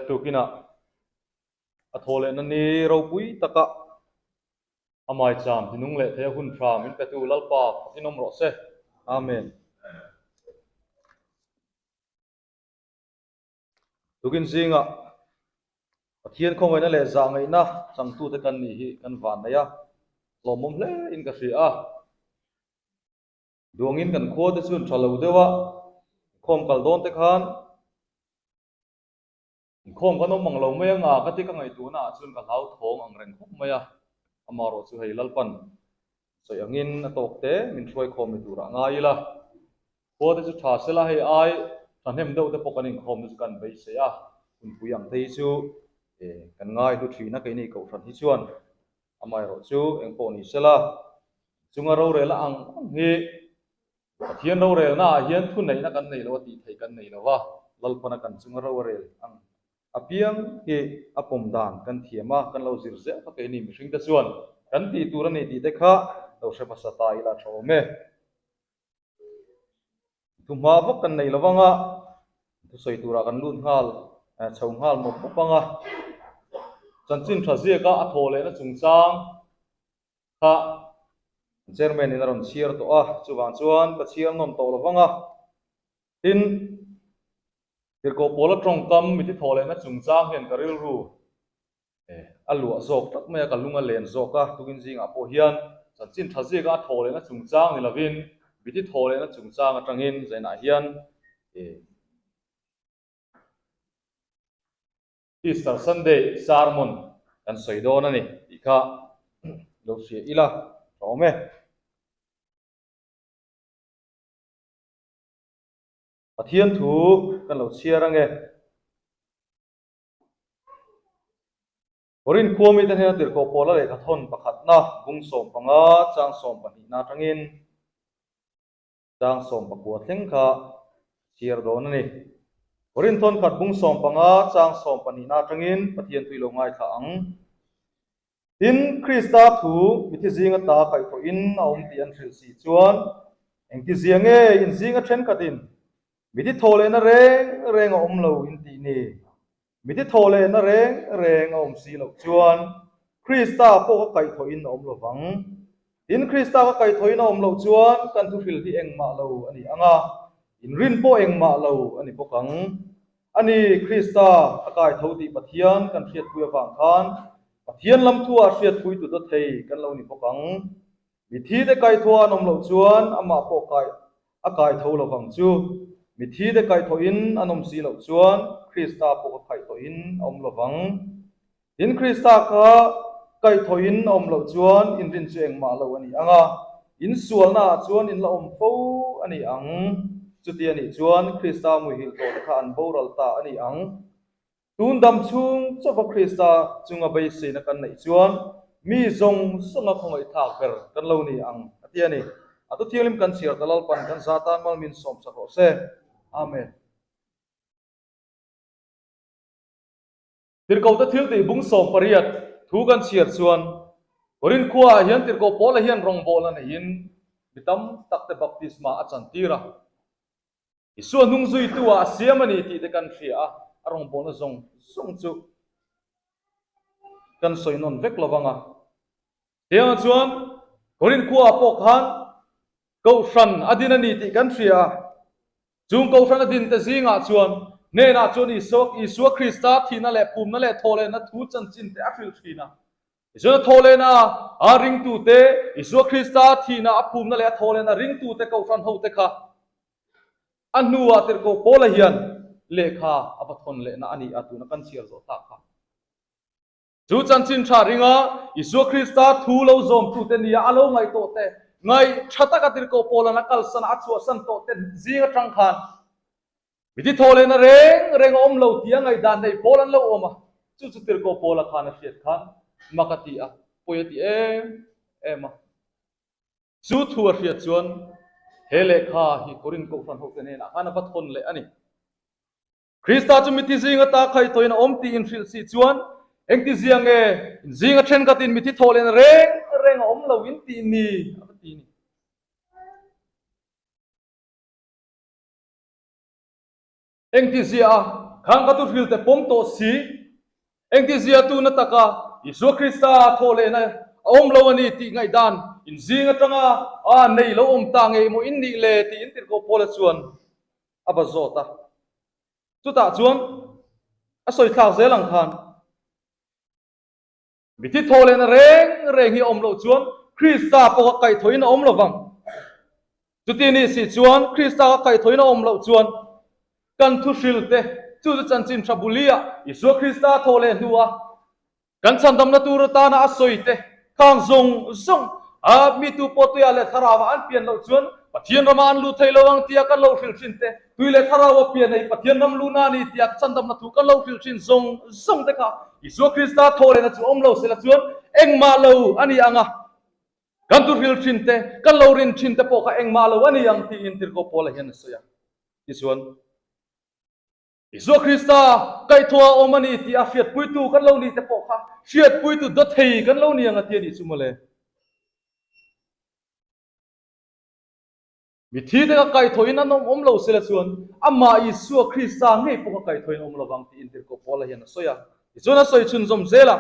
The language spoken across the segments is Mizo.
Tukinah a thaw lehna ni ropui taka a maicham tinung leh thei a hun tha min petu Lalpa fakin awm rawh se. Amen. Tukin zingah Pathian khawngaihna leh zahngaihna changtute kan nih hi kan van nei a, hlawmawm hle in ka hria a. Duangin kan khua te chuan tha lo deuh a, inkhawm kal dawn te khan inkhawm kan awm ang lo mai anga ka ti ka ngaihtuahna ah chuan ka hlauthawng ang reng khawp mai a, amaherawh chu hei Lalpan sawi angin a tawk te min hruai khawm ni turah ngai ila, khua te chu tha sela hei ai thahnem deuh te pawh kan inkhawm te chu kan beisei a, hunpui ang te hi chu kan ngai hlu thin a keini kohhran hi chuan amaherawh chu engpawh ni sela Chunga rorelna ang ang hi Pathian rorelna ah hian thuneihna kan nei lo a tih theih kan nei lo va, Lalpana kan chunga rorel ang apiang hi a pawm dan kan thiam a, kan lo zir zel kha keini mihringte chuan kan tih tur a ni tih te kha lo hre hmasa ta ila tha awm e. Thuhma vak kan nei lo vang a, thusawi turah kan lut nghal chho nghal mawp mawp ang a, chanchin tha ziaka a thawh lehna chungchang Kha chairman in a rawn chhiar tawh a, chuvang chuan ka chhiar nawm tawh lo vang a. Tin, Tirhkoh Pawla tawngkam mithi thawh lehna chungchang hian ka rilru a luah zawk tlat mai a, ka lung a len zawk a, tukin zingah pawh hian chanchin tha ziaka a thawh lehna chungchang ni lovin mithi thawh lehna chungchang atangin zainah hian Easter Sunday sermon kan sawi dawn a ni tih kha lo hria ila tha awm e. Pathian thu kan lo chhiar ange. Korinth khua mite hnena tirhkoh Paula lehkha thawn pakhatna bung 15 chang 12 atangin Chang 19 thleng kha chhiar dawn a ni. Korinth thawnkhat bung 15 chang 12 atangin Pathian tui lo ngaithla ang. Tin, Krista thu mithi zinga ta kaihthawhin a awm tih an hrilh si chuan, Engtizia nge in zinga thenkhatin mithi thaw lehna reng reng a awm lo in tih ni? Mithi thaw lehna reng reng a awm si loh chuan Krista pawh ka kaihthawhin a awm lo vang. Tin, Krista ka kaihthawhin a awm loh chuan kan thuhril hi engmah lo a ni ang a, inrin pawh engmah lo a ni bawk ang. A ni, Krista a kaitho tih Pathian kan hriatpui avang khan Pathian lam thuah hriatpui tu dawthei kan lo ni bawk ang. Mithi te kaihthawh an awm loh chuan amah pawh kai a kaitho lo vang chu. Mithi te kaihthawhin an awm si loh chuan Krista pawh ka kaihthawhin a awm lo vang. Tin, Krista kha kaihthawhin a awm loh chuan inrin chu engmah lo a ni ang a, in sualnaah chuan in la awm fo a ni ang. Chuti a nih chuan Krista muhil tawh te kha an boral ta a ni ang. Tun dam chhung chauha Krista chunga beiseina kan neih chuan mi zawng zawnga khawngaihthlak ber kan lo ni ang a ti a ni. A tu thianghlim kan chhiar ta Lalpan kan za tan mal min sawmsak rawh se. Amen. Tirhkohte thil tih bung 18 thu kan chhiar chuan Korinth khuaah hian tirhkoh Paula hian rawngbawlna neiin mi tam takte baptisma a chantir a. Isua hnung zuitu ah a siam a ni tih te kan hria a, a rawngbawlna zawng zawng chu kan sawi nawn vek lo vang a. Tiangah chuan Korinth khua ah pawh khan Kohhran a din a ni tih kan hria a, chung Kohhran a din te zingah chuan hnenah chuan Isua Isua Krista thihna leh phumna leh thawhlehna thu chanchin te a hrilh thin a. Tichuan a thawhlehna a ringtute, Isua Krista thihna a phumna leh a thawhlehna ringtute Kohhran hote kha a hnuah Tirhkoh Paula hian lehkha a va thawn lehna a ni a, tuna kan chhiar zawh tak kha. Chu chanchin tha ringa Isua Krista thu lo zawmtute nia a lo ngaih tawh te, ngaih tha taka Tirhkoh Paula'n a kalsan a, a chhuahsan tawh te zing atang khan Mithi thaw lehna reng reng a awm lo tia ngaihdan nei pawl an lo awm a, chu chu Tirhkoh Paula khan a hriat khan mak a ti a, pawi a ti em em a. Chu thu a hriat chuan he lehkha hi Korinth Kohhran hote hnenah khan a va thawn leh a ni. Krista chu mithi zinga ta khaihthawhin a awm tih inhrilh si chuan engtizia nge inzinga thenkhatin mithi thaw lehna reng reng a awm lo in tih ni a va ti ni. Engti ziah a? Khang ka thuhril te pawm tawh si, engtizia tuna taka Isua Krista thaw lehna a awm lo a ni tih ngaihdan inzing atanga a nei lo awm ta ngei maw in nih le tiin Tirhkoh Paula chuan a va zawt a. Chutah chuan a sawi thlak zel ang khan Mithi thaw lehna reng reng hi a awm loh chuan Krista pawh ka kaihthawhin a awm lo vang. Chuti nih si chuan Krista ka kaihthawhin a awm loh chuan kan thuhril te chu chu chanchin tha bulia Isua Krista thaw leh hnua kan chhandamna tur atana a sawi te khang zawng zawng a mi tu pawh tuiah leh thlarauah an pian loh chuan Pathian ramah an lut thei lo ang tia kan lo hrilh thin te, tui leh thlarau a pian nei Pathian ram luhna a ni tia chandamna thu kan lo hrilh thin zawng zawng te kha Isua Krista thaw lehna chu awm lo sela chuan engmah lo a ni ang a, kan tu hrilh thin te, kan lo rin thin te pawh kha engmah lo a ni ang tiin Tirhkoh Paula hian a sawi a. Tichuan, Isua Krista kaihthawh a awm a ni tih a hriatpuitu kan lo nih te pawh kha hriatpuitu dawthei kan lo ni ang a ti a nih chu mawle. Mithi te ka kaihthawhin an awm awm lo sela chuan amah Isua Krista ngei pawh ka kaihthawhin a awm lovang tiin Tirhkoh Paula hian a sawi a. Tichuan a sawi chhunzawm zel a,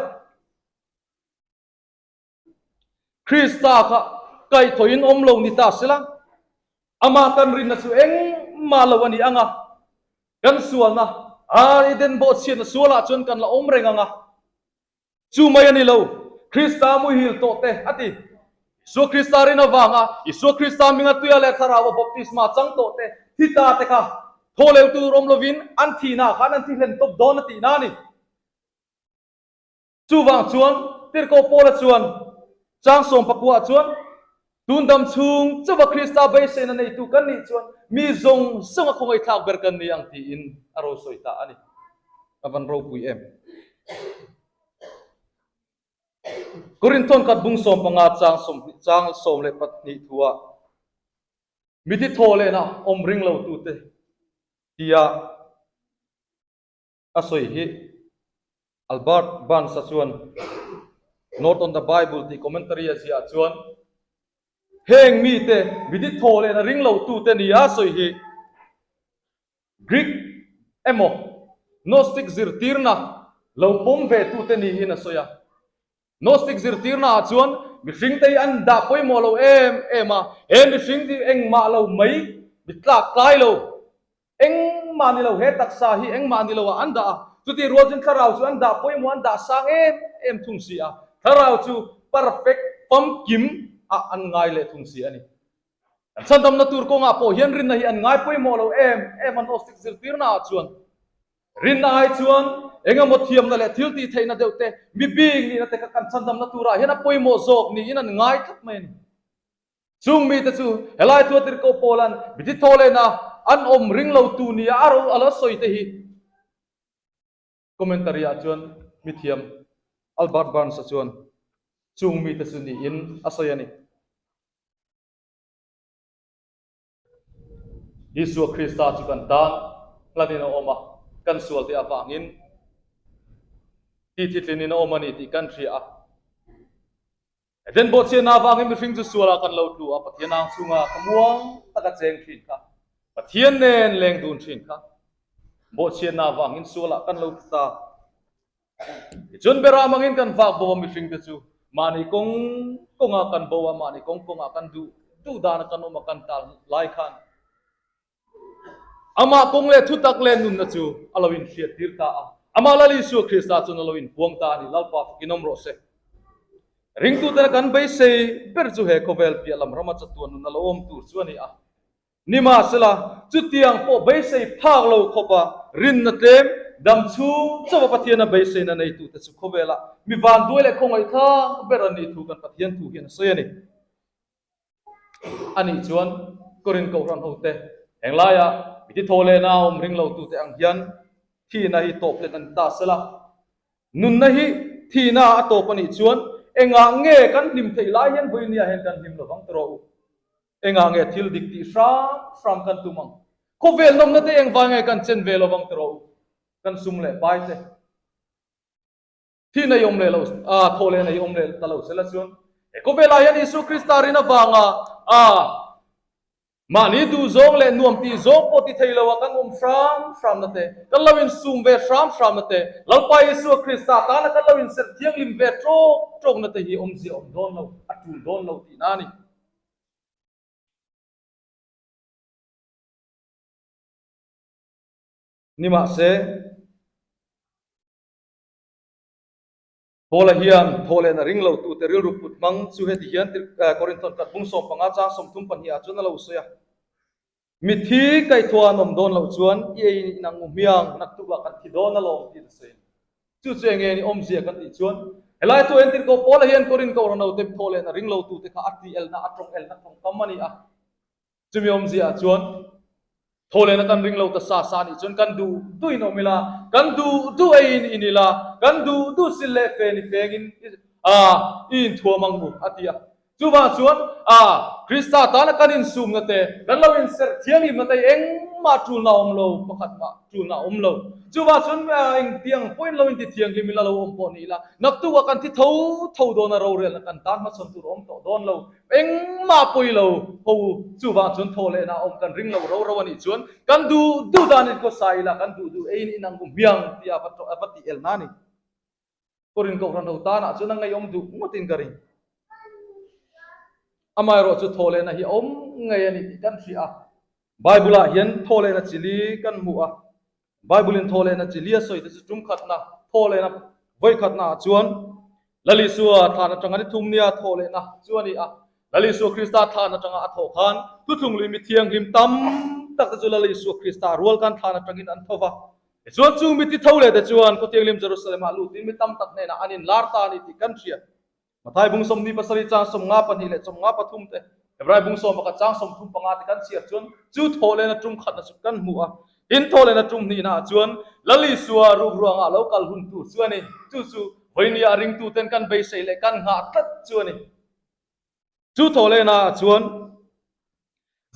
Krista kha kaihthawhin awm lo ni ta sela, amah kan rinna chu engmah lo a ni ang a, kan sualna a Eden bawhchhiatna sualah chuan kan la awm reng ang a. Chu mai a ni lo, Krista muhil tawh te a ti. Isua Krista rin avanga Isua Krista hminga tuia leh thlarau a baptisma chang tawh te, thi ta te kha thaw leu tur awm lovin an thihna khan an thi hlen tawp dawn a tihna a ni. Chuvang chuan Tirhkoh Paula chuan chang sawmpakuah chuan tun dam chhung chauha Krista beiseina neitu kan nih chuan mi zawng zawng a khawngaihthlak ber kan ni ang tiin a ro sawi ta a ni. A van ropui em? Korinthon khat bung 15 chang 20 chang 12 thuah mithi thaw lehna awm ring lo tute tia a sawi hi Albert Barnes-a chuan Note on the Bible tih commentary a ziah chuan heng mite mithi thaw lehna ring lo tute nia a sawi hi Greek emaw Gnostic zirtirna lo pawm ve tute niin a sawi a. Gnostic zirtirna ah chuan mihringte hi an dah pawimawh lo em em a, he mihring hi engmah lo mai, mi tlak tlai lo, engmah ni lo, he taksa hi engmah ni lo ah an dah a. Chutih rual chuan thlarau chu an dah pawimawh, an dah sang em em thung si a, thlarau chu perfect, famkim ah an ngai leh thung si a ni. Kan chhandamna tur kawngah pawh hian rinna hi an ngai pawimawh lo em em a Gnostic zirtirna ah chuan rinna ai chuan engemaw thiamna leh thil tih theihna deuh te mi bik nihna te kha kan chhandamna turah hian a pawimawh zawk niin an ngai tlat mai a ni. Chung mite chu helai thua Tirhkoh Paula'n mithi thaw lehna an awm ring lo tu nia a ro a lo sawi te hi Commentary ah chuan mithiam Albert Barnes-a chuan chung mite chu niin a sawi a ni. Isua Krista chu kan tan hlanin a awm a, kan sualte avangin tithitlinin a awm a ni tih kan hria a. Eden bawhchhiatna avangin mihring chu sualah kan lo tlu a, Pathian ang chhunga thlamuang taka cheng thin kha, Pathian nen leng dun thin kha bawhchhiatna avangin sualah kan lo tlu ta. Tichuan beram angin kan vak bo a mihringte chu mahni kawng kawnga kan bo a, mahni kawng kawnga kan duh duh dana kan awm a kan tal lai khan amah kawng leh thutak leh nunna chu a lo inhriat tir ta a, amah Lal Isua Krista chuan a lo inpuang ta a ni, Lalpa fakin awm rawh se. Ringtutena kan beisei ber chu he khawvel piah lam rama chatuan nun a lo awm tur chu a ni a. Nimahsela, chutiang pawh beisei phak lo khawpa rinna tlem, dam chhung chauha Pathiana beiseina neitute chu khawvelah mi vanduai leh khawngaihthlak ber an nih thu kan Pathian thu hian a sawi a ni. Anih chuan Korin Kohhran hote henglaia mi tithaw lehna awm ring lotute ang hian thihna hi tawp hlen a ni ta sela, nunna hi thihna a tawp a nih chuan engah nge kan hlim theih lai hian vawinia hian kan hlim lovang tawh rawh u. Engah nge thil dik tih hram hram kan tum ang? Khawvel nawmna te engvai nge kan chen ve lovang tawh rawh u? Kan sum leh pai te. Thi nei awm leh lo, a thaw leh nei awm leh ta lo sela chuan he khawvelah hian Isua Krista rin avanga a. Mahni duhzawng leh nuam tih zawng pawh ti thei lo a kan awm hram hramna te, kan lo insum ve hram hramna te, Lalpa Isua Krista tana kan lo inserh thianghlim ve tawk tawkna te hi awmzia awm dawn lo, a tul dawn lo tihna a ni. Nimahse, Paula hian thaw lehna ring lo tute rilru put hmang chu heti hian Korinthon khat bung 15 chang 32 ah chuan a lo sawi a, Mithi kaihthua an awm dawn loh chuan i ei in ang u hmiang naktuk ah kan thi dawn alawm tiin a sawi a ni. Chu chu enge ni awmzia kan tih chuan helai thu entir ko Paula hian Korin kohhran hote thaw lehna ring lo tute kha a ti elna a tawng elna tawngkam a ni a. Chumi awmzia ah chuan thawhlehna kan ring lo ta sa sa nih chuan kan duh duh in awm ila, kan duh duh ei in in ila, kan duh duh sil leh fen i feng in a i inthuam ang mu a ti a. Chuvang chuan a Krista tana kan insumna te, kan lo inserh thianghlimna te hi engmah tulna a awm lo, pakhat mah tulna a awm lo. Chuvang chuan engtiang pawhin lo inti thianghlim ila lo awm pawh ni ila, naktukah kan thi tho tho dawn a, rorelna kan tan hmachhawn tur a awm tawh dawn lo. Engmah pawi lo ho chuvang chuan thaw lehna awm kan ring lo ro ro a nih chuan kan duh duh dan in khawsa ila kan duh duh eiin in ang u hmiang tih a va tih elna a ni. Korin Kohhran ho tanah chuan a ngeiawm duh ngawtin ka ring. Amaherawh chu thaw lehna hi a awm ngei a ni tih kan hria a. Bible ah hian thaw lehna chili kan hmu a. Bible in thaw lehna chili a sawi te chu tum khatna thaw lehna vawi khatna ah chuan Lal Isua thlan atanga ni thum nia thaw lehna chu a ni a. Lal Isua Krista thlan atanga a thawh khan thuthlung lui mi thianghlim tam tak te chu Lal Isua Krista rual kan thlan atangin an tho va. Tichuan chung mi ti tho leh te chuan Khawthianghlim Jerusalem ah lutin mi tam tak hnenah an inlar ta a ni tih kan hriat. Mathai bung 27 chang 52 leh 53 te, Hebrai bung 11 chang 35 te kan chhiar chuan chu thawhlehna tum khatna chu kan hmu a. Tin, thawhlehna tum hnihna ah chuan Lal Isua rukruangah lo kal hun tur chu a ni. Chu chu vawinia a ringtuten kan beisei leh kan nghah tlat chu a ni. Chu thawhlehna ah chuan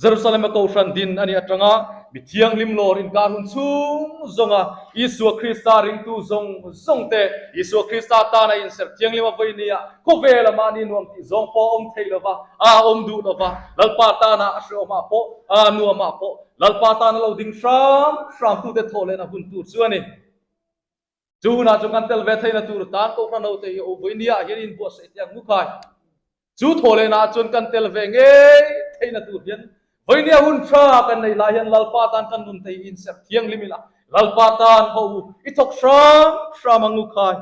Jerusalem-a kohhran din a nih atanga mi thianghlim lawr inkar hun chhung zawnga Isua Krista ringtu zawng zawng te, Isua Krista tana inserh thianghlim a vawi nia khawvela mahni nuam tih zawng pawh a awm thei lova, a awm duh lova, Lalpa tana a hrehawmah pawh, a nuamah pawh Lalpa tana lo ding hram hramtute thawh lehna hun tur chu a ni. Chu hunah chu kan tel ve theihna tur tan kohhran ho te hi aw vawi nia hian inbuatsaih teh ang mukhai. Chu thaw lehna ah chuan kan tel ve ngei theihna tur hian vawi nia hun tha kan nei lai hian Lalpa tan kan nun te hi inserh thianghlim ila Lalpa tan ho u i thawk hram hram ang mukhai.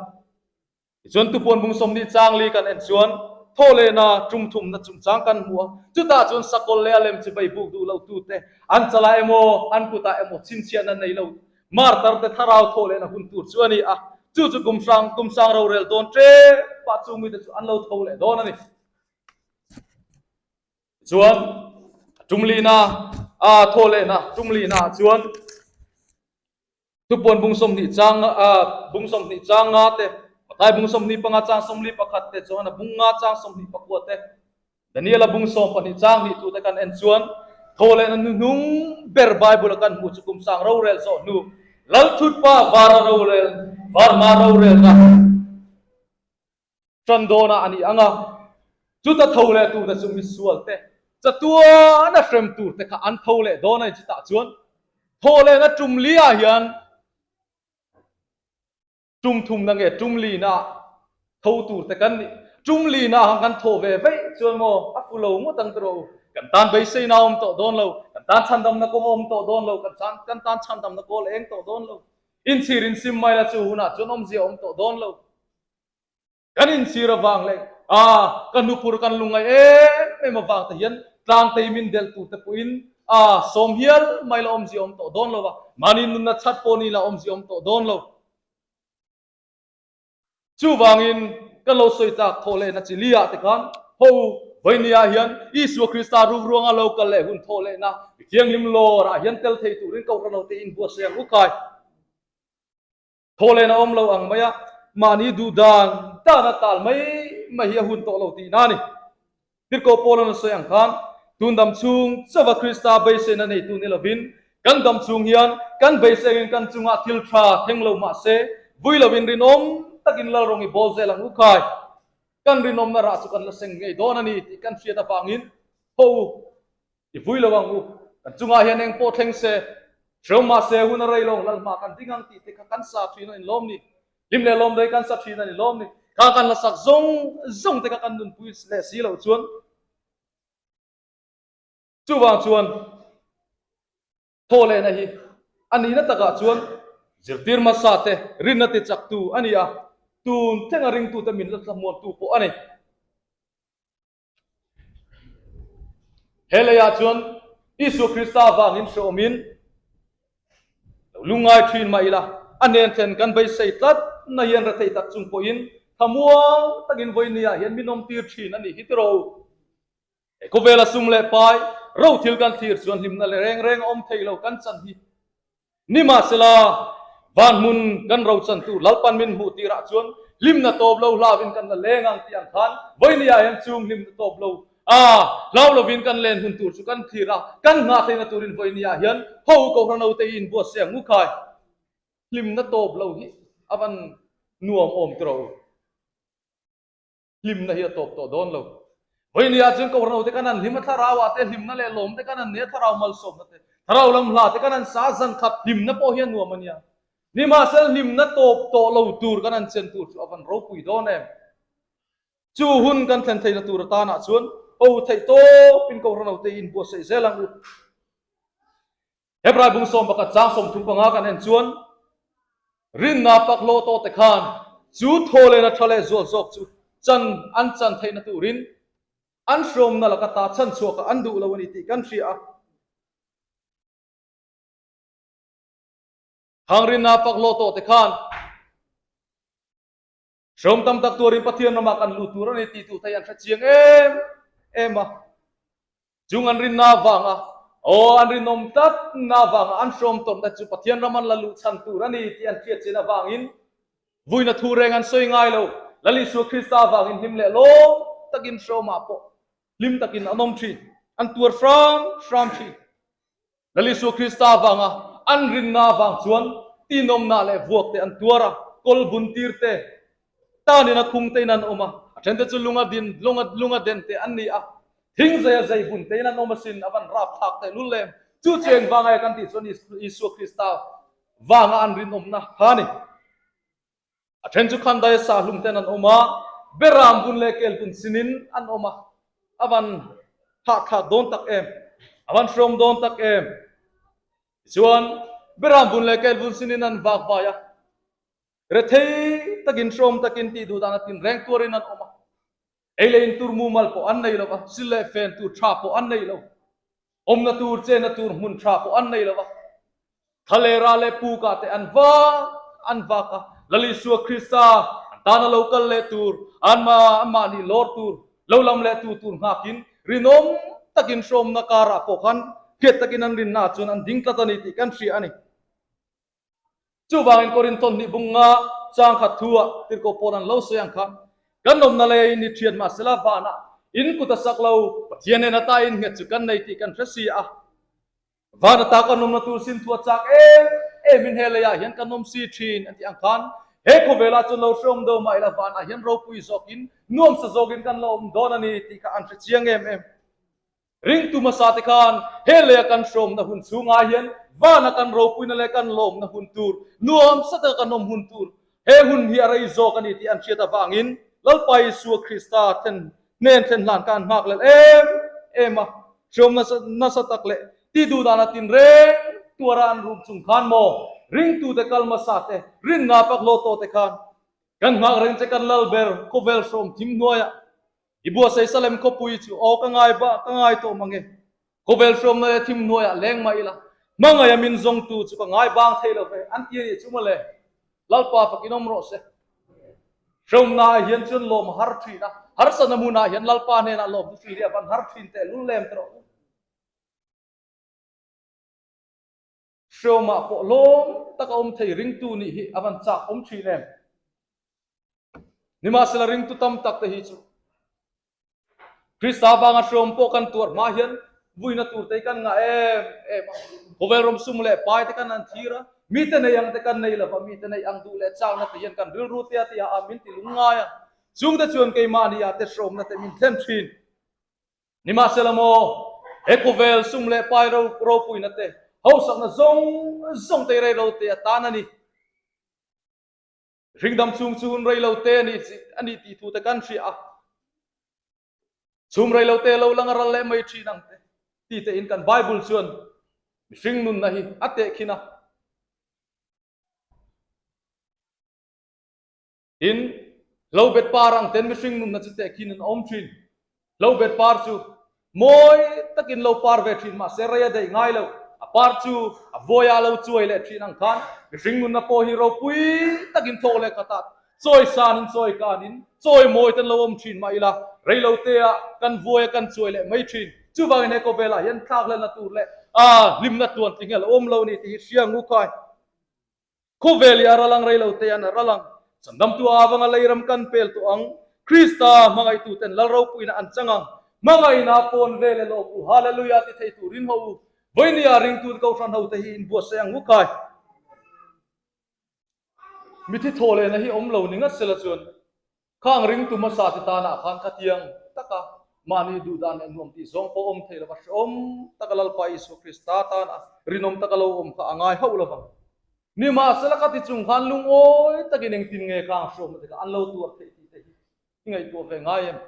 Tichuan tupuan bung 20 chang li kan en chuan thaw lehna tum thumna chungchang kan hmu a, chutah chuan sakawlh leh a lem chibai buk duh lo tute an chalah emaw an kutah emaw chhinchhiahna nei lo Martar te thlarau thawh lehna hun tur chu a ni a, chu chu kum hrang kum sang rorel dawn ṭep ah chung mite chu an lo tho leh dawn a ni. Tichuan, tum lihna a thawh lehna tum lihna ah chuan thupuan bung 20 chang a bung 20 chang nga te, Mathai bung 25 chang 41 te chuan a bung nga chang 29 te Daniela bung 12 chang hnih tute kan en chuan thaw lehna hnuhnung ber Bible-a kan hmuh chu kum sang rorel zawh hnu Lalthutpa vara rorel varma rorelna tan dawnah a ni ang a, chuta tho leh turte chu misualte chatuana hrem turte kha an tho leh dawn a ni. Chutah chuan thaw lehna tum liah hian Tum thumna nge tum lina tho tur te kan nih? Tum lina ang kan thawh ve veih chuan maw a fu lo ngawt ang tawh u. Kan tan beiseina a awm tawh dawn lo, kan tan chhandamna kawng a awm tawh dawn lo, kan tan kan tan chhandamna kawl a eng tawh dawn lo. Inchhir insim mai la chu hunah chuan awmzia a awm tawh dawn lo. Kan inchhir avang leh a ka nupur kan lungngaih em em avang te hian tlangtei min delh tur te pawhin a sawm hial mai la awmzia awm tawh dawn lo va, mahni nunna chhat pawh ni la awmzia awm tawh dawn lo. Chuvangin kan lo sawi tlak thawh lehna chi li ah te khan ho vawinia hian Isua Krista rukruanga lo kal leh hun thawh lehna mi thianghlim lawr ah hian tel thei turin Kohhran ho te inbuatsaih ang u kai. Thawhlen a awm lo ang mai a, mahni duh dan dan a tal mai mai hi a hun tawh lo tihna a ni. Tirhkoh Paula'n a sawi ang khan, tun dam chhung chauha Krista beiseina neitu ni lovin, kan dam chhung hian kan beiseiin kan chungah thil tha thleng lo mah se, vui lovin rinawm takin Lalrawng i bawl zel ang u khai. Kan rinawmna rah chu kan la seng ngei dawn a ni tih kan hriat avangin, Haw u! I vui lo ang u, kan chungah hian eng pawh thleng se, hreu mah se hun a rei lo, Lalhma kan ding ang tih te kha kan sa thin a ni lawm ni? Hlim leh lawm rei kan sa thin a ni lawm ni? Kha kan la sak zawng zawng te kha kan nunpui leh si loh chuan chuvang chuan thaw lehna hi a nihna takah chuan zirtir hmasa te rinna ti chaktu a ni a, tun thlenga ringtute min la thlamuantu pawh a ni. He leiah chuan Isua Krista avangin hrehawmin lo lungngai thin mah ila, a hnen thlen kan beisei tlat na hian rethei tak chung pawhin thamuang takin vawinia hian min awmtir thin a nih hi tiraw u. He khawvela sum leh pai ro thil kan thlir chuan hlimna leh reng reng a awm thei lo kan chan hi. Nimahsela, van hmun kan rochantu Lalpan min hmuh tirah chuan hlimna tawp lo hlauin kan la leng ang tih ang khan vawinia hian chung hlimna tawp lo a hlau lovin kan len hun tur chu kan thlir a, kan nghah theihna turin vawinia hian ho Kohhran hote hi inbuatsaih ang u khai. Hlimna tawp lo hi a van nuam awm tiraw u. Hlimna hi a tawp tawh dawn lo. Vawinia chuan Kohhran hote kan han hlim a, thlarau ah te hlimna leh lawm te kan han nei a, thlarau malsawmna te, thlarau lam hla te kan han sa zan khat hlimna pawh hi a nuam a nia. Nimahsela hlimna tawp tawh lo tur kan han chen tur chu a van ropui dawn em? Chu hun kan thlen theihna tur atanah chuan ho theih tawpin Kohhran hote hi inbuatsaih zel ang u. Hebrai bung 11 chang 35 kan en chuan rinna pak hlawh tawh te khan chu thaw lehna tha leh zual zawk chu chan an chan theihna turin an hrawmna laka ta chhan chhuakah an duh lo a ni tih kan hria a. Khang rinna pak hlawh tawh te khan Hrawm tam tak tuarin Pathian ramah kan lut tur a ni tih tu thei an hre chiang em em a. Chung an rinna avanga, aw an rinawm tlatna avanga an hrawm tawrhna chu Pathian ram an la luh chhan tur a ni tih an hriat chin avangin vuina thu reng an sawi ngai lo. Lal Isua Krista avangin hlim leh lawm takin hrawmah pawh hlim takin an awm thin, an tuar hram hram thin. Lal Isua Krista avanga an rinna avang chuan tinawmna leh vuak te an tuar a, kawl bun tir te, tanin a khung tein an awm a, a then te chu lunga din, lunga, lunga den te an ni a, thing zei a zei bun tein an awm asin, a van rap thlak teh lul em. Chu chu eng vanga kan tih chuan Isua Krista vanga an rinawmna kha a ni. A then chu khandai sa hlum ten an awm a, beram vun leh kel vun sinin an awm a, a van hahthlak dawn tak em, a van hrawm dawn tak em. Tichuan, beram vun leh kel vun sinin an vak vai a, rethei takin hrawm takin tih duh dan a tin reng tuarin an awm a. Ei leh in tur mumal pawh an nei lo va, sil leh fen tur tha pawh an nei lo. Awmna tur, chenna tur hmun tha pawh an nei lo va. Thla leh ra leh pukah te an vak an vak a, Lal Isua Krista an tana lo kal leh tur, anma anmahni lawr tur, lo lam leh tu tur nghakin rinawm takin hrawmna karah pawh khan hriat takin an rinna chuan an ding tlat a ni tih kan hria a ni. Chuvangin Korinthon hnih bunga chang khat thu-ah tirhkoh pawl an lo sawi ang kha, Kan awmna lei ni thian mahsela vanah in kut a sak lo, Pathian nen ata in nghet chu kan nei tih kan hre si a. Van ata kan awmna tur sin thu a chak em em in he leiah hian kan awm si thin a tih ang khan he khawvelah chuan lo hreawm deuh mah ila vanah hian ropui zawkin nuamsa zawkin kan la awm dawn a ni tih kha an hre chiang em em. Ringtu hmasa te khan he leia kan hrawmna hun chhungah hian vana kan ropuina leh kan lawmna hun tur, nuam sa taka kan awm hun tur, he hun hi a rei zawk a ni tih an hriat avangin Lalpa Isua Krista thlen hnen thlen hlan kha an nghak lel em em a. Hrawm nasa nasa tak leh ti duh dana tinreng tuara an rum chung khan maw ringtute kal hmasa te, rinna pak hlawh tawh te khan kan nghak reng che kan lal ber khawvel hrawm thim hnuaiah I buatsaih Salem khawpui chu aw ka ngai ba ka ngai tawh mang e. Khawvel hrawmna leh thim hnuaiah leng mah ila, hmangaih a min zawngtu chu ka ngai bang thei lo ve, an ti a nih chu mawle. Lalpa fakin awm rawh se. Hrawmna ah hian chuan lawm a har thin a, harsatna hmunah hian Lalpa hnenah lawm chu hrilh hi a van har thin teh lul lem tawh rawh u. Hrawmah pawh lawm taka awm thei ringtu nih hi a van chak awm thin em? Nimahsela ringtu tam tak te hi chu Krista vanga hrawm pawh kan tuar hma hian vuina tur te hi kan ngah em em a. Khawvel rawm sum leh pai te kan han thlir a, mite nei ang te kan nei lova, mite nei ang duh leh chakna te hian kan rilru tia tia a min ti lungngai a. Chungte chuan keimahni ah te hrawmna te min thlen thin. Nimahsela maw? He khawvel sum leh pai ropuina te, hausakna zawng zawng te rei lo te atan a ni. Ringdam chung chu hun rei lo te a ni tih thu te kan hria a. Chhum rei lo te lo lang a ral leh mai thin ang te ti te in kan Bible chuan mihring nunna hi a tehkhin a. Tin, hlobet par ang ten mihring nunna chu tehkhin an awm thin. Hlobet par chu mawi takin lo par ve thin mahse rei a daih ngai lo. A par chu a vawiah a lo chuai leh thin ang khan mihring nunna pawh hi ropui takin thawk leh khatah chawi sanin chawi kanin chawi mawi ten lo awm thin mah ila rei lo tea kan vuai a kan chuai leh mai thin. Chuvangin he khawvelah hian thlakhlelna tur leh a hlimna tluan tling hi a lo awm lo a ni tih hi hria ngu khai. Khawvel hi a ral ang rei lo te an a ral ang. Chandamtu avanga leiram kan pel tawh ang. Krista hmangaihtu ten Lal ropuina an chang ang. Hmangaihna pawn vel e lawm u. Hallelujah ti thei turin ho u. Vawinia ringtu Kohhran ho te hi in buatsaih ang u khai. Mithi thaw lehna hi awm lo ni ngat sela chuan Khang ringtu hmasa te tanah khan khatiang taka mahni duhdan leh nuam tih zawng pawh awm thei lova hrehawm taka Lalpa Isua Krista tana rinawm taka lo awm kha a ngai hauh lovang. Nimahsela ka ti chung khan lungawi takin engtin nge khang hrehawmna te kha an lo tuar theih tih te hi i ngaihtuah ve ngai em?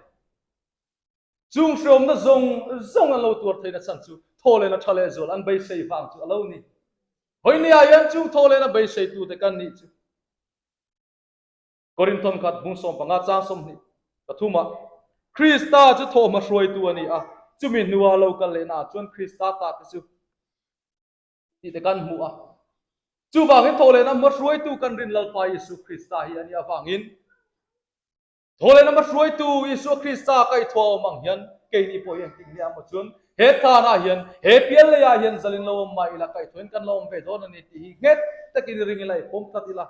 Chung hrehawmna zawng zawng an lo tuar theihna chhan chu thawhlehna tha leh zual an beisei vang chu a lo ni. Vawinia hian chung thawhlehna beiseitute kan nih chu. Korinthon khat bung 15 chang 23 ah Krista chu thawhhma hruaitu a ni a, chumi hnua lo kal lehna ah chuan Krista ta te chu tih te kan hmu a. Chuvangin thawhlehna hma hruaitu kan rin Lalpa Isu Krista hi a nih avangin thawhlehna hma hruaitu Isua Krista kaihthua awm ang hian keini pawh hi engtik nia maw chuan he tlanah hian he pial leiah hian zalin lo awm mah ila kaihthawin kan lo awm ve dawn a ni tih hi nghet takin i ring ila i pawm tlat ila.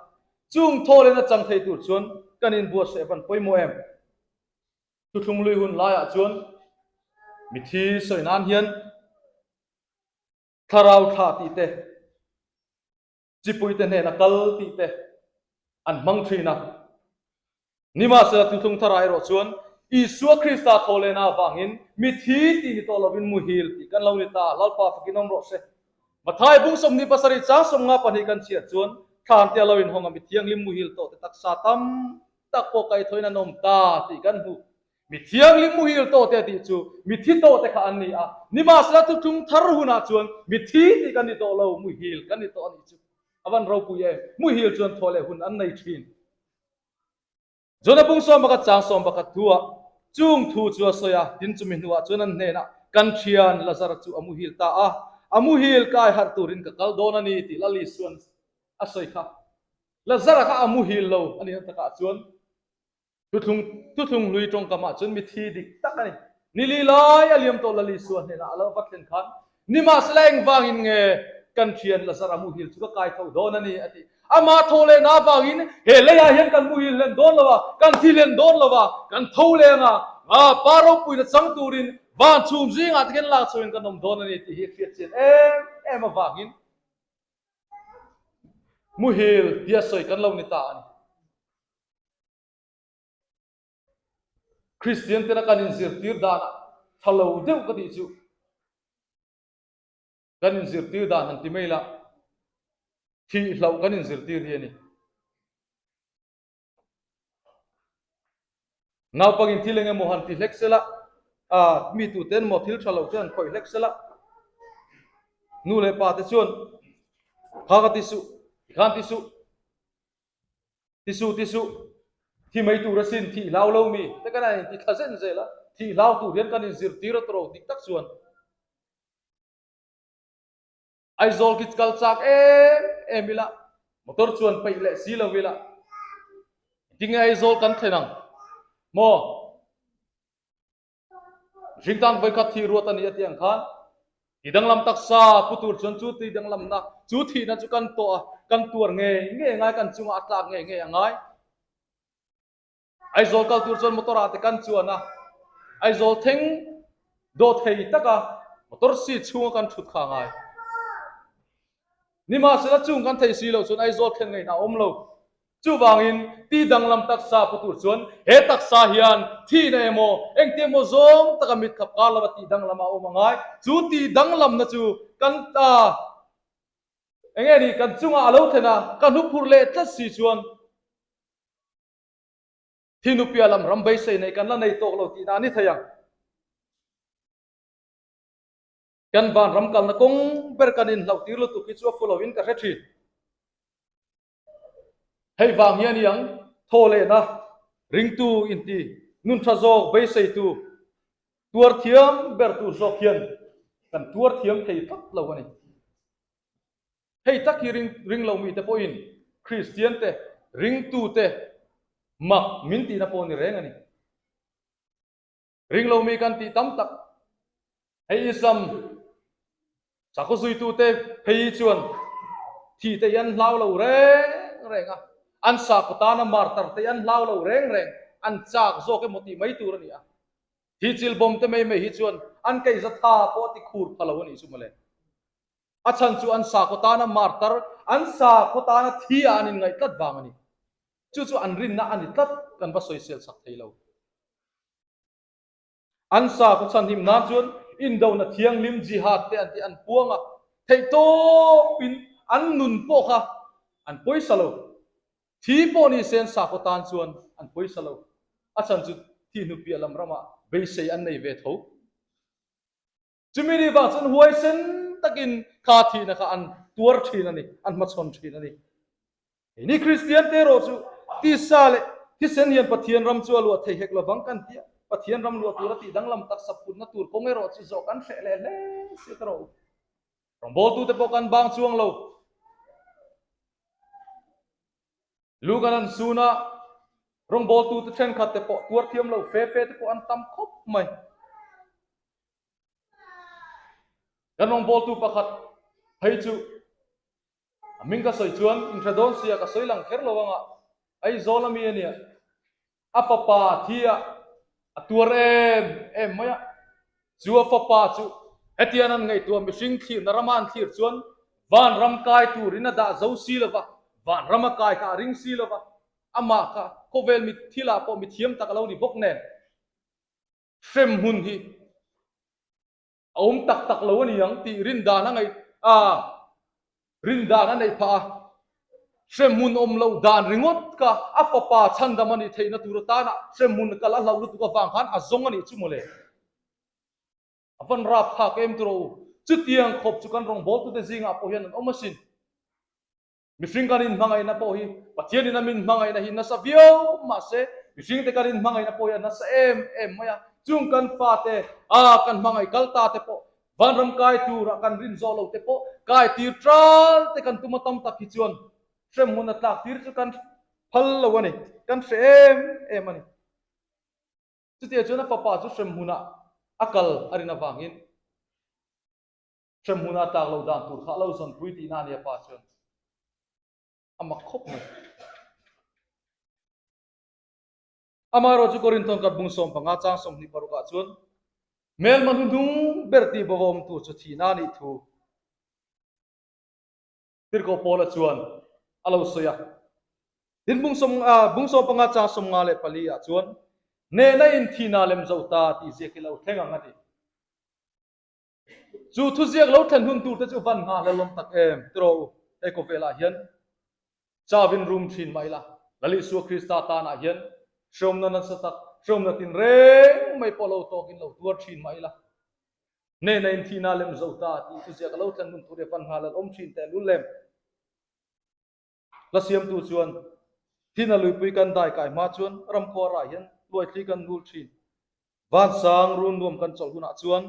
Chung thawlin a chang thei tur chuan kan inbuatsaih van pawimawh em? Thuthlung lui hun laiah chuan mithi sawi nan hian thlarau thla tih te, chipuite hnena kal tih te an hmang thin a. Nimahsela thuthlung tharah erawh chuan Isua Krista thawhlehna avangin mithi tih ni tawh lovin muhil tih kan lo ni ta, Lalpa fakin awm rawh se. Mathai bung 27 chang 52 kan chhiat chuan thlan te a lo inhawng a mithianghlim muhil tawh te taksa tam tak pawh kaihthawhin an awm ta tih kan hmu. Mithianghlim muhil tawh te a tih chu mithi tawh te kha an ni a, nimahsela thuthlung thar hunah chuan mithi tih kan ni tawh lo, muhil kan ni tawh a nih chu. A van ropui em! Muhil chuan thaw leh hun an nei thin. Jona bung 11 chang 11 thu ah chung thu chu a sawi a, tin chumi hnuah chuan an hnenah, Kan thian Lazara chu a muhil ta a, a muhil kai harh turin ka kal dawn a ni tih Lal Isuan a sawi kha. Lazara kha a muhil lo a nih na takah chuan thuthlung thuthlung hlui tawngkamah chuan mithi dik tak a ni. Nili lai a liam tawh Lal Isua hnenah a lo va thlen khan, Nimahsela engvangin nge kan thian Lazara muhil chu ka kai tho dawn a ni? a ti. Amah tho lehna avangin he leiah hian kan muhil hlen dawn lo a, kan thi hlen dawn lo a, kan tho leng a, Pa ropuina chang turin van chhum zingah te hian lak chhoin kan awm dawn a ni tih hi hriat chian em em avangin muhil tia sawi kan lo ni ta a ni. Kristian tena kan inzirtir danah tha lo deuh ka tih chu kan inzirtir dan han ti mai la, thih hlauh kan inzirtir hi a ni. Naupangin thil eng emaw han ti hlek sela, a mi tute emaw thil tha lo te han khawih hlek sela, nu leh pa te chuan kha ka ti suh, tikhan ti suh, Ti suh, ti suh, thi mai tur asin, thih hlau lo mi te kan a inti thla zen zel a, thih hlau tur hian kan inzirtir a tawrh dik tak chuan Aizawl khi kal chak em em ila, motor chuan peih leh si lo ila, tinge Aizawl kan thlen ang maw? Mihring tan vawikhat thih ruat a ni a tih ang khan ti danglam taksa pu tur chuan chu ti danglamna chu thihna chu kan tawh a, kan tuar ngei ngei a ngai, kan chungah a tlak ngei ngei a ngai. Aizawl kal tur chuan motor ah te kan chuan a, Aizawl thleng dawh thei taka motor seat chhunga kan thut kha a ngai. Nimahsela chung kan thei si loh chuan Aizawl thlen ngaihna a awm lo. Chuvangin, ti danglam taksa pu tur chuan he taksa hian thihna emaw, engti emaw zawng taka mit khap kar lova tih danglam a awm a ngai. Chu tih danglamna chu kan ta enge ni kan chungah a lo thlen a, ka hnuphurh leh tlat si chuan thinupia lam ram beisei nei kan la nei tawk lo tihna a ni thei ang. Kan vanram kalna kawng ber kan inhlauh tir lutuk hi chu a fu lovin ka hre thin. Hei vang hian iang thaw lehna ringtu inti nun tha zawk beiseitu tuar thiam ber tur zawk hian kan tuar thiam thei tlat lo a ni. Hei tak hi ring ring lo mite pawhin Kristian te ringtu te mak min tihna pawh ni reng a ni. Ring lo mi kan tih tam tak. Hei Islam sakhaw zuitute phei chuan thi te hi an hlau lo reng reng a, an sakhaw tana martar te hi an hlau lo reng reng, an chak zawk emaw tih mai tur a ni a. Thi chil bawm te mai mai hi chuan an keiza tha pawh a ti khur pha lo a nih chu mawle. A chhan chu an sakhaw tana martar, an sakhaw tana thi ah an inngaih tlat vang a ni. Chu chu an rinna a ni tlat kan va sawisel sak thei lo. An sakhaw chhanhim nan chuan indona thianghlim jihad te an tih an puang a, theihtawpin an nun pawh kha an pawisa lo. Thi pawh ni se an sakhaw tan chuan an pawisa lo. A chhan chu thi hnu piah lam ramah beisei an nei ve tho. Chumi ni vang chuan huaisen takin kha thihna kha an tuar thin a ni, an hmachhawn thin a ni. Keini Kristian te erawh chu tisa leh thisen hian Pathian ram chu a luah thei hek lovang kan ti a, Pathian ram luah tura tih danglam taksa phutna tur kawng erawh chu zawh kan hreh leh hle si ta rawh u. Rawngbawltute pawh kan bang chuang lo. Lu kan han sun a, rawngbawltute thenkhat te pawh tuar thiam lo fe fe te pawh an tam khawp mai. Kan rawngbawltu pakhat phei chu a hming ka sawi chuan inhre dawn sia ka sawi lang kher lo anga Aizawl ami a nia a fapa thi a a tuar em em mai a, chu a fapa chu hetian an ngaihtuah mihring thlirna rama an thlir chuan vanram kai turin a dah zo si lova, vanram a kai kha a ring si lova, amah kha khawvel mi thilah pawh mithiam tak a lo ni bawk nen hremhmun hi a awm tak tak lo a ni ang tih rindan a ngaih a, rindan a neih phah a, hremhmun awm loh dan ringawt kha a fapa chhandam a nih theihna tur atana hremhmun kal a hlauh lutuk avang khan a zawng a nih chu mawle. A van rap thlak em tawh u, chutiang khawp chu kan rawngbawltute zingah pawh hian an awm asin. Mihring kan inhmangaihna pawh hi Pathianin a min hmangaihna hi nasa viau mahse mihringte kan inhmangaihna pawh hi a nasa em em mai a. Chung kan fate a kan hmangaih kal ta te pawh vanram kai tura kan rin zawh lo te pawh kai tir tal te kan tum a tam tak hi chuan hremhmun a tlak tir chu kan phal lo a ni, kan hre em em a ni. Chutiang chuan a fapa chu hremhmunah a kal a rin avangin Hremhmun a tlak lo dan tur kha a lo zawnpui tihna a nia pa chuan a mak khawp mai. Amaherawh chu Korinthon kat bung 15 chang 26 ah chuan hmelma hnuhnung ber tih bawhawm tur chu thihna a nih thu Tirhkoh Paula chuan a lo sawi a. Tin bung sawm bung 15 chang 54 ah chuan hnehna in thihna lem zo ta tih ziak hi lo thleng ang a ti. Chu thuziak lo thlen hun tur te chu van nghah hlelawm tak em tiraw u? He khawvelah hian chauhin rum thin mah ila, Lal Isua Krista tanah hian hreawmna nasa tak, hreawmna tinreng mai pawh lo tawkin lo tuar thin mah ila, hnehna in thihna lem zo ta tih thuziak a lo thlen hun tur hi van nghah hlelawm thin teh lul em? Hla siamtu chuan thina luipui kan dai kai hma chuan ramkhua rah hian tuaithli kan nul thin. Vansang run nuam kan chawlh hunah chuan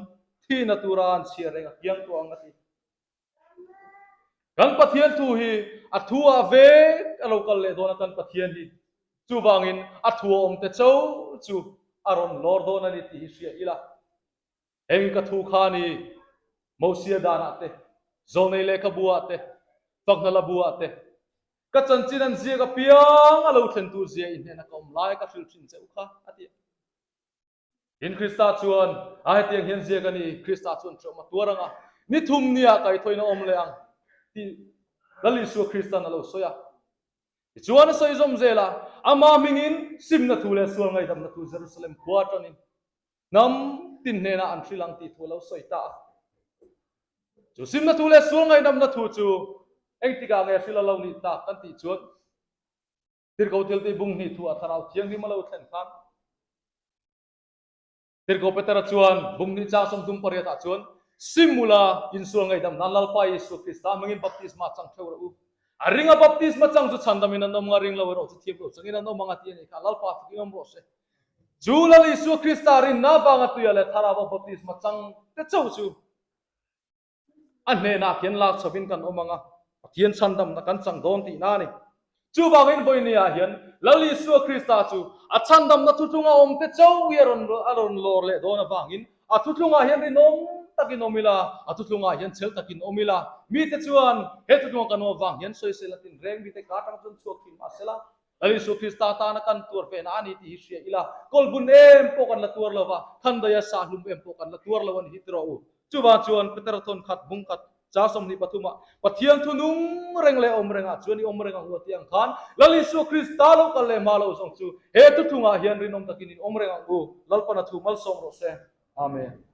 thihna tura an chhiar reng a kiang tawh ang a ti. Kan Pathian thu hi a thu ah vek a lo kal leh dawn a kan Pathian hi. Chuvangin a thu a awm te cho chu a rawn lawr dawn a ni tih hi hria ila. Eng ka thu kha ni? Mosia danah te, Zawlnei lehkhabu ah te, Fakna labu ah te, ka chanchin an ziak apiang a lo thlen tur zia i hnena ka awm lai ka hrilh thin che u kha, a ti a. Tin, Krista chuan, A hetiang hian ziak a ni, Krista chuan ṭawm a tuar ang a, ni thum nia kaithawiin a awm leh ang, tih Lal Isua Kristan a lo sawi a. Tichuan a sawi zawm zel a, Ama hmingin simna thu leh sual ngaihdamna thu Jerusalem khua aṭanin hnam tin hnenah an hrilh ang tih thu a lo sawi ta a. Chu simna thu leh sual ngaihdamna thu chu engtikah nge hrilh a lo nih tak kan tih chuan Tirhkoh thiltih bung hnih thu a Thlarau Thianghlim a lo thlen khan Tirhkoh Petera chuan bung hnih chang 38 ah chuan, Sim ula, insual ngaihdam nan Lalpa Isua Krista hmangin baptisma chang theuh rawh u. A ringa baptisma chang chu chhandamin an awm anga, ring lo erawh chu thiam lo changin an awm anga ti a nih kha. Lalpa fakin awm rawh se. Chu Lal Isua Krista rinna avanga tuia leh Thlarau baptisma chang te chauh chu A hnenah khian lak chhovin kan awm ang a, Pathian chhandamna kan chang dawn tihna a ni. Chuvangin vawinia hian Lal Isua Krista chu a chhandamna thuthlunga awmte chauh hi a rawn a rawn lawr leh dawn avangin a thuthlungah hian rinawm takin awm ila, a thuthlungah hian chhel takin awm ila, mite chuan he thuthlunga kan awm avang hian sawisel a tinreng mite ka atang chuan chhuak thin mahsela Lal Isua Krista tana kan tuar vehna a ni tih hi hria ila, kawlbun em pawh kan la tuar lo va, thandaia sahlum em pawh kan la tuar lo a ni hi ti rawh u. Chuvang chuan Petera thawn khat, bung khat, chang 23 ah, Pathian thu nung reng leh awm rengah chuan i awm reng ang u a tih ang khan, Lal Isua Krista lo kal leh hma lo zawng chu he thuthlungah hian rinawm takin in awm reng ang u. Lalpana thu malsawm rawh se. Amen.